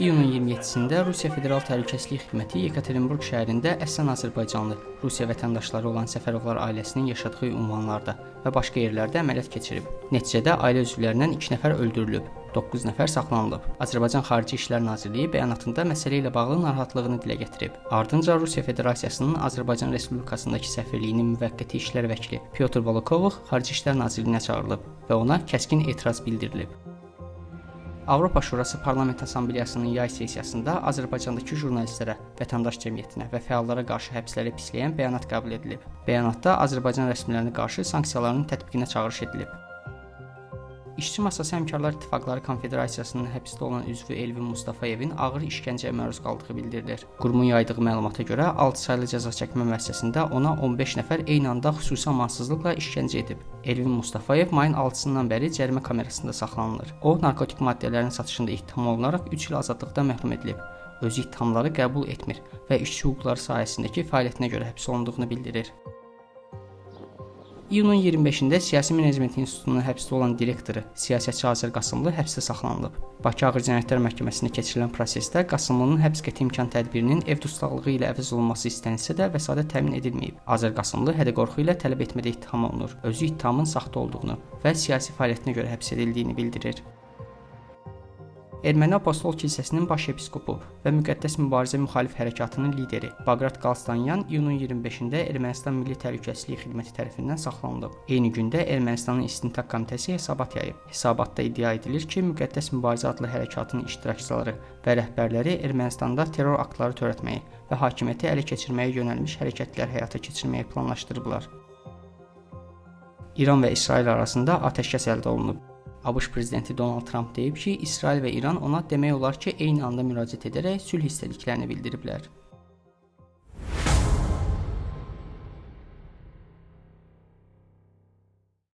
İyunun 27-sində Rusiya Federal Təhlükəsizlik Xidməti Yekaterinburq şəhərində əslən azərbaycanlı Rusiya vətəndaşları olan Səfərovlar ailəsinin yaşadığı ünvanlarda və başqa yerlərdə əməliyyat keçirib. Nəticədə ailə üzvlərindən 2 nəfər öldürülüb, 9 nəfər saxlanılıb. Azərbaycan Xarici İşlər Nazirliyi bəyanatında məsələ ilə bağlı narahatlığını dilə gətirib. Ardınca Rusiya Federasiyasının Azərbaycan Respublikasındakı səfirliyinin müvəqqəti işlər vəkili Pyotr Volokov Xarici İşlər Nazirliyinə çağırılıb və ona kəskin etiraz bildirilib. Avropa Şurası Parlament Assambleyasının yay sessiyasında Azərbaycandakı jurnalistlərə, vətəndaş cəmiyyətinə və fəallara qarşı həbsləri pisləyən bəyanat qəbul edilib. Bəyanatda Azərbaycan rəsmilərinə qarşı sanksiyaların tətbiqinə çağırış edilib. İşçi Masası Həmkarlar İttifaqları Konfederasiyasının həbsdə olan üzvü Elvin Mustafayevin ağır işgəncəyə məruz qaldığı bildirilir. Qurumun yaydığı məlumata görə 6 saylı cəza çəkmə müəssisəsində ona 15 nəfər eyni anda xüsusi amansızlıqla işgəncə edib. Elvin Mustafayev mayın 6-sından bəri cərimə kamerasında saxlanılır. O, narkotik maddələrin satışında ittiham olunaraq 3 il azadlıqdan məhrum edilib. Özü ittihamları qəbul etmir və işçi hüquqları sahəsindəki fəaliyyətinə görə həbs olunduğunu bildirir. İyunun 25-də Siyasi Menecment İnstitutunun həbsdə olan direktoru, siyasətçi Azər Qasımlı həbsdə saxlanılıb. Bakı Ağır Cinayətlər Məhkəməsində keçirilən prosesdə Qasımlının həbs qəti imkan tədbirinin ev dustaqlığı ilə əvəz olunması istənilsə də vəsatət təmin edilməyib. Azər Qasımlı hədə-qorxu ilə tələb etmədə ittiham olunur. Özü ittihamın saxta olduğunu və siyasi fəaliyyətinə görə həbs edildiyini bildirir. Erməni Apostol Kilsəsinin baş yepiskopu və Müqəddəs Mübarizə müxalif hərəkatının lideri Baqrat Qalstanyan iyunun 25-də Ermənistan Milli Təhlükəsizlik Xidməti tərəfindən saxlanılıb. Eyni gündə Ermənistanın İstintaq Komitəsi hesabat yayıb. Hesabatda iddia edilir ki, Müqəddəs Mübarizə adlı hərəkatın iştirakçıları və rəhbərləri Ermənistanda terror aktları törətməyi və hakimiyyəti ələ keçirməyə yönəlmiş hərəkətlər həyata keçirməyi planlaşdırıblar. İran və İsrail arasında atəşkəs əldə olunub. ABŞ prezidenti Donald Tramp deyib ki, İsrail və İran ona demək olar ki, eyni anda müraciət edərək sülh istədiklərini bildiriblər.